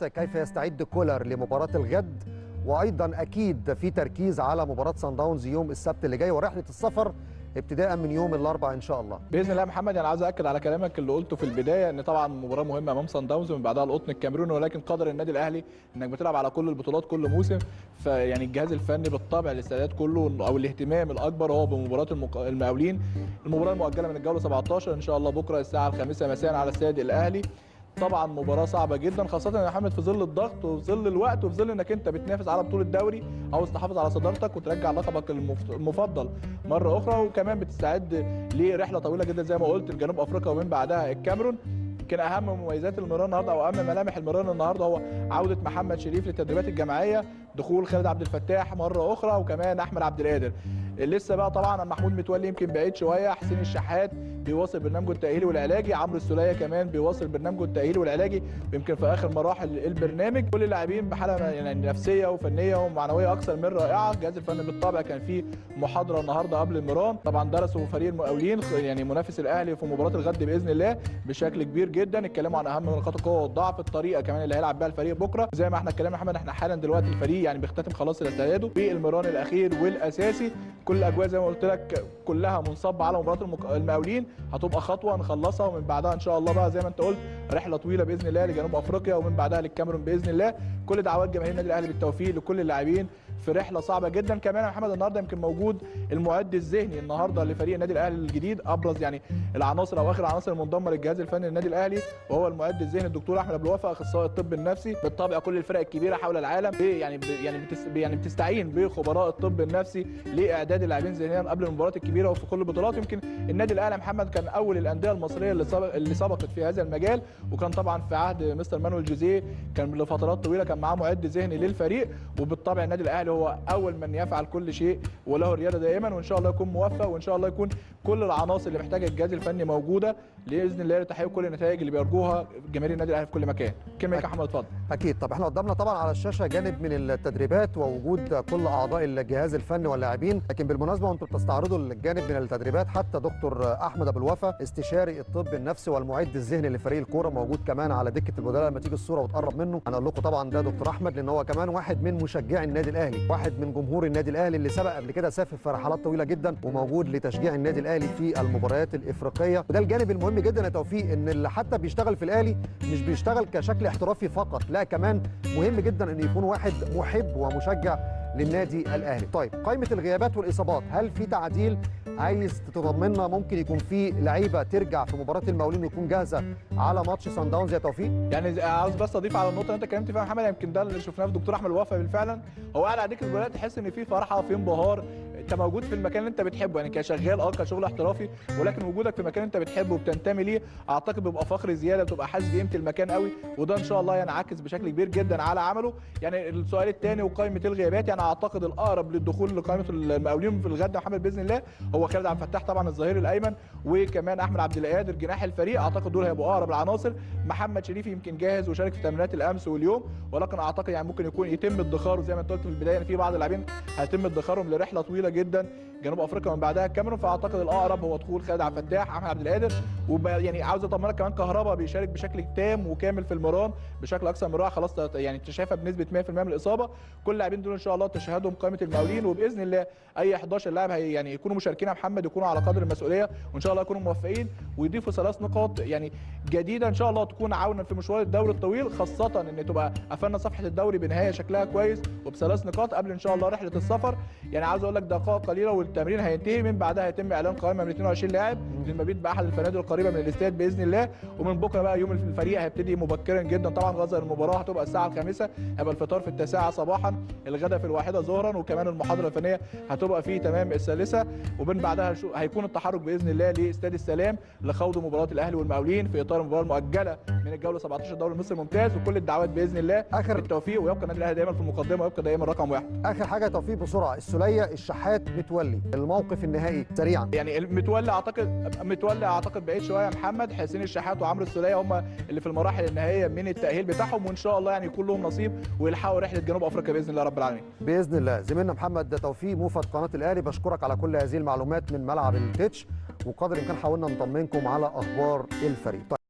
كيف يستعد كولر لمباراة الغد، وايضا اكيد في تركيز على مباراة سان داونز يوم السبت اللي جاي ورحله السفر ابتداء من يوم الاربعاء ان شاء الله. باذن الله يا محمد. انا عايز اكد على كلامك اللي قلته في البداية، ان طبعا مباراة مهمة امام سان داونز ومن بعدها القطن الكاميروني، ولكن قدر النادي الاهلي انك بتلعب على كل البطولات كل موسم، فيعني الجهاز الفني بالطبع الاستعداد كله او الاهتمام الاكبر هو بمباراة المقاولين، المباراة المؤجلة من الجولة 17 ان شاء الله بكره الساعة 5 مساء على استاد الاهلي. طبعا مباراة صعبة جدا، خاصة يا محمد في ظل الضغط وفي ظل الوقت وفي ظل انك انت بتنافس على بطوله الدوري، عاوز تحافظ على صدارتك وترجع لقبك المفضل مرة اخرى، وكمان بتستعد لرحلة طويلة جدا زي ما قلت لجنوب افريقيا ومن بعدها الكاميرون. يمكن اهم مميزات المران النهارده او اهم ملامح المران النهارده هو عوده محمد شريف للتدريبات الجماعية، دخول خالد عبد الفتاح مرة اخرى، وكمان احمد عبد القادر. لسه بقى طبعا محمود متولي يمكن بعيد شوية، حسين الشحات بيواصل برنامجه التاهيلي والعلاجي، عمرو السوليه كمان بيواصل برنامجه التاهيلي والعلاجي يمكن في اخر مراحل البرنامج. كل اللاعبين بحاله يعني نفسية وفنيه ومعنويه اكثر من رائعة. الجهاز الفني بالطبع كان فيه محاضرة النهارده قبل المران، طبعا درسوا فريق المقاولين يعني منافس الاهلي في مباراة الغد باذن الله بشكل كبير جدا، اتكلموا عن اهم نقاط القوة والضعف، الطريقة كمان اللي هيلعب بيها الفريق بكره. زي ما احنا اتكلمنا يا محمد، احنا حالا دلوقتي الفريق يعني بيختتم خلاص استعداده بالمران الاخير والاساسي. كل الاجواء زي ما قلت لك كلها منصبه على مباراة المقاولين، هتبقى خطوة نخلصها ومن بعدها ان شاء الله بقى زي ما انت قلت رحله طويلة باذن الله لجنوب افريقيا ومن بعدها للكاميرون باذن الله. كل دعوات جماهير النادي الاهلي بالتوفيق لكل اللاعبين في رحله صعبة جدا. كمان يا محمد النهارده يمكن موجود المعد الذهني النهارده لفريق النادي الاهلي الجديد، ابرز يعني العناصر او اخر العناصر المنضمه للجهاز الفني للنادي الاهلي، وهو المعد الذهني الدكتور احمد ابو الوفا اخصائي الطب النفسي. بالطبع كل الفرق الكبيرة حول العالم يعني بتستعين بخبراء الطب النفسي لاعداد اللاعبين ذهنيا قبل المباريات الكبيرة وفي كل البطولات. يمكن النادي الاهلي محمد كان اول الاندية المصرية اللي سبقت في هذا المجال، وكان طبعا في عهد مستر مانويل جوزيه كان لفترات طويلة كان معاه معد ذهني للفريق، وبالطبع النادي الاهلي هو اول من يفعل كل شيء وله الرياده دائما، وان شاء الله يكون موفق، وان شاء الله يكون كل العناصر اللي محتاجه الجهاز الفني موجودة باذن الله لتحقيق كل النتائج اللي بيرجوها جماهير النادي الاهلي في كل مكان. كلمة يا محمد اتفضل. اكيد. طب احنا قدامنا طبعا على الشاشة جانب من التدريبات ووجود كل اعضاء الجهاز الفني واللاعبين، لكن بالمناسبة وانتم بتستعرضوا الجانب من التدريبات حتى دكتور احمد ابو الوفا استشاري الطب النفسي والمعد الذهني لفريق الكورة موجود كمان على دكه البدلاء. لما تيجي الصورة وتقرب منه هنقول لكم طبعا ده دكتور احمد، لان هو كمان واحد من مشجعي النادي الاهلي، واحد من جمهور النادي الاهلي اللي سبق قبل كده سافر في رحلات طويلة جدا وموجود لتشجيع النادي الاهلي في المباريات الافريقية. وده الجانب المهم جدا يا توفيق، ان اللي حتى بيشتغل في الاهلي مش بيشتغل كشكل احترافي فقط، لا كمان مهم جدا ان يكون واحد محب ومشجع للنادي الاهلي. طيب قائمة الغيابات والاصابات، هل في تعديل عايز تتضمننا؟ ممكن يكون في لعيبة ترجع في مباراة المقاولين ويكون جاهزة على ماتش سان داونز يا توفيق؟ يعني عاوز بس اضيف على النقطة اللي انت اتكلمت فيها يا محمد، يمكن ده اللي شفناه في دكتور احمد الوفا بالفعل، هو قاعد على دكه البدلاء تحس ان في فرحه في انبهار، انت موجود في المكان اللي انت بتحبه، يعني كشغال كشغل احترافي، ولكن وجودك في مكان انت بتحبه وبتنتمي ليه اعتقد بيبقى فخر زيادة، بتبقى حاسس بقيمة المكان قوي، وده ان شاء الله ينعكس بشكل كبير جدا على عمله. يعني السؤال الثاني وقائمة الغيابات، يعني اعتقد الاقرب للدخول لقائمة المقاولين في الغد يا محمد باذن الله هو خالد عبد الفتاح طبعا الظهير الايمن، وكمان احمد عبد القادر جناح الفريق، اعتقد دول هيبقوا اقرب العناصر. محمد شريف يمكن جاهز وشارك في تمرينات الامس واليوم، ولكن اعتقد يعني ممكن يكون يتم ادخاره زي ما انت قلت في البداية، يعني في بعض اللاعبين هيتم ادخارهم لرحلة طويلة جدا جنوب افريقيا ومن بعدها الكاميرون، فاعتقد الاقرب هو دخول خالد عبد الفتاح، احمد عبد القادر، يعني عاوز اطمنك كمان كهربا بيشارك بشكل تام وكامل في المران بشكل اكثر من رائع، خلاص يعني تشافى بنسبة 100% من الاصابة. كل اللاعبين دول ان شاء الله تشهدهم قائمة المقاولين، وباذن الله اي 11 لاعب يعني يكونوا مشاركين يا محمد، يكونوا على قدر المسؤولية، وان شاء الله يكونوا موفقين ويضيفوا 3 نقاط يعني جديدة ان شاء الله تكون عونا في مشوار الدوري الطويل، خاصة ان تبقى قفلنا صفحة الدوري بنهاية شكلها كويس وبثلاث نقاط قبل ان شاء الله رحله السفر. يعني عاوز اقول لك دقائق قليله والتمرين هينتهي، من بعدها هيتم اعلان قائمة من 22 لاعب للمبيت باحد الفنادق القريبة من الاستاد باذن الله، ومن بكره بقى يوم الفريق هيبتدي مبكرا جدا طبعا، غزل المباراة هتبقى الساعة 5، هيبقى الفطار في 9 صباحا، الغداء في 1 ظهرا، وكمان المحاضرة الفنية هتبقى في تمام 3، ومن بعدها هيكون التحرك باذن الله لاستاد السلام لخوض مباراة الاهلي والمقاولين في اطار المباراة المؤجلة من الجولة 17 الدوري المصري الممتاز. وكل الدعوات باذن الله اخر بالتوفيق، ويبقى النادي الاهلي دايما في المقدمة ويبقى دايما رقم 1. اخر حاجة توفيق بسرعة، السوليه الشحات متولي الموقف النهائي سريعا. يعني متولي اعتقد بعيد شوية يا محمد، حسين الشحات وعمرو السوليه هم اللي في المراحل النهائية من التاهيل بتاعهم، وان شاء الله يعني يكون لهم نصيب ويلحقوا رحله جنوب افريقيا باذن الله رب العالمين. باذن الله. زميلنا محمد توفيق موفد قناة الاهلي، بشكرك على كل هذه المعلومات من ملعب التتش، وقدر الامكان حاولنا نطمنكم على اخبار الفريق.